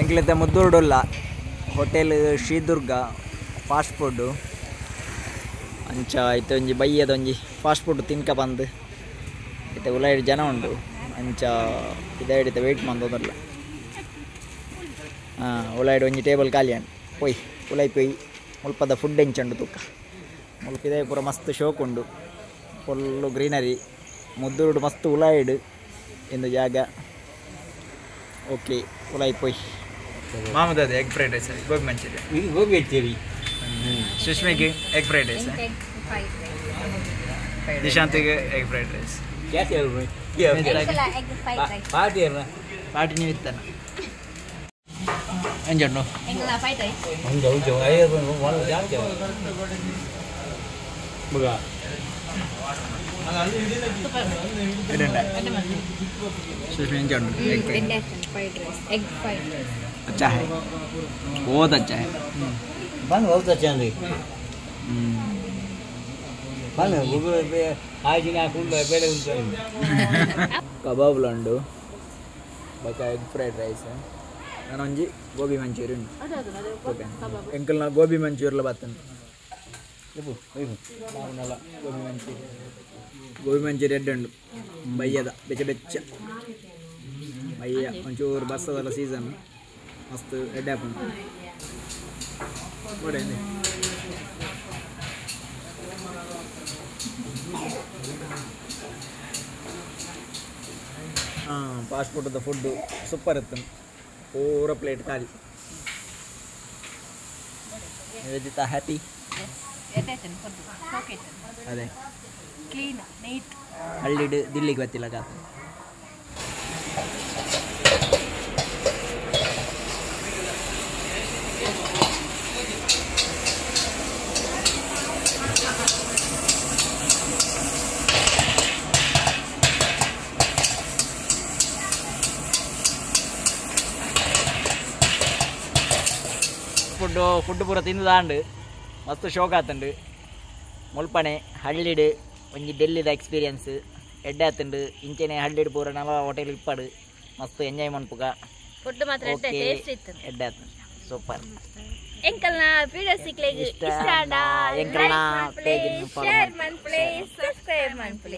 ಎಂಕ್ಲೆತ ಮುದ್ದೂರುಡುಲ್ಲ hotel Sridurga fast food ಅಂಚ ಇತ್ತೆ ಒಂಜಿ ಬಯ್ಯದೊಂಜಿ ಫಾಸ್ಟ್ ಫುಡ್ ತಿನ್ಕ ಬಂದು ಇತ್ತೆ ಉಲಾಯಿಡ್ ಜನ ಉಂಡು ಅಂಚ ಇದಾಯಿಡಿತ ವೇಟ್ ಮಂದೋದಲ್ಲ ಉಲಾಯಿಡ್ ಒಂಜಿ ಟೇಬಲ್ ಖಾಲಿ ಅಂಡ್ ಪೋಯ್ ಉಲಾಯಿ ಪೋಯ್ ಮುಲ್ಪದ ಫುಡ್ ಎಂಚುಂಡು ತೂಕ ಮುಲ್ಪ ಇದೇ ಪೂರ ಮಸ್ತ್ ಶೋಕ್ ಉಂಡು ಫುಲ್ಲು ಗ್ರೀನರಿ ಮುದ್ದೂರುಡು ಮಸ್ತ್ ಉಲಾಯಿಡ್ ಇಂದು ಜಾಗ ಓಕೆ ಉಲಾಯಿ ಪೋಯ್ ಮಾಮೂದಾದ egg fried rice gobi manchurian ಇದು ಗೋಬಿ ಮಂಚೂರಿ ಸುಷ್ಮಿಗೆ ಎಗ್ ಫ್ರೈಡ್ ರೈಸ್ ನಿಶಾಂತಿಗೆ egg fried rice egg fried rice party party ನೀವು ಇತ್ತಾನ ಎಂಜಣ್ಣು ಫ್ರೈಡ್ ರೈಸ್ ಒಂದು ಹೌದು 5 ಜಾಸ್ತಿ ಮಗ सुष्मी fried rice egg fried rice अच्छा है बहुत अच्छा है बंद बहुत अच्छा है बंद गूगल पे आज ना फुल पहले उनका कबाब लंडू बका एग फ्राइड रैस ನಾನೊಂಜಿ ಗೋಬಿ ಮಂಚೂರಿಯನ್ ಓಕೆ ಎಂಕಲ್ನ ಗೋಬಿ ಮಂಚೂರಿಲ ಬತ್ತನ್ ಗೋಬಿ ಮಂಚೂರಿ ಗೋಬಿ ಮಂಚೂರಿ ಎಡ್ಡುಂಡು ಬಯ್ಯದ ಬೆಚ್ಚ ಬೆಚ್ಚ ಬಯ್ಯ ಒಂಚೂರು ಬಸ್ಸದಲ್ಲ ಸೀಸನ್ ಮಸ್ತ್ ಎಡ್ಡೆ ಆಪುಂಡು ಹಾಂ ಫಾಸ್ಟ್ ಫುಡ್ದ ಫುಡ್ಡು ಸೂಪರ್ ಇತ್ತು ಪೂರ ಪ್ಲೇಟ್ ಖಾಲಿ. ನಿವೇದಿತಾ ಹ್ಯಾಪಿ? ಅದೇ ಕ್ಲೀನ್ ನೀಟ್ ಹಳ್ಳಿಡು ದಿಲ್ಲಿಗೆ ಗೊತ್ತಿಲ್ಲ ಕಾತು. ಫುಡ್ಡು ಫುಡ್ ಪೂರ ತಿಂದುದಾಂಡು ಮಸ್ತ್ ಶೋಕ್ ಆತುಂಡು. ಮುಲ್ಪನೆ ಹಳ್ಳಿಡು ಒಂಜಿ ಡೆಲ್ಲಿದ ಎಕ್ಸ್ಪೀರಿಯನ್ಸ್ ಎಡ್ಡೆ ಆತುಂಡು. ಇಂಚೆನೆ ಹಳ್ಳಿಡು ಪೂರ ನಲ ಹೋಟೆಲ್ ಇಪ್ಪಡು ಮಸ್ತ್ ಎಂಜಾಯ್ ಮನ್ಪುಗ. ಫುಡ್ ಮಾತ್ರ ಎಡ್ಡೆ ಟೇಸ್ಟ್ ಇತ್ತು, ಎಡ್ಡೆ ಆತುಂಡು ಸೂಪರ್. ಎಂಕಲ್ನ ವಿಡಿಯೋ ಸಿಕ್ಲೆಗ್ ಇಷ್ಟ ಆಂಡ ಎಂಕಲ್ನ ಲೈಕ್ ಮನ್ಪುಲೆ, ಶೇರ್ ಮನ್ಪುಲೆ, ಸಬ್ಸ್ಕ್ರೈಬ್ ಮನ್ಪುಲೆ.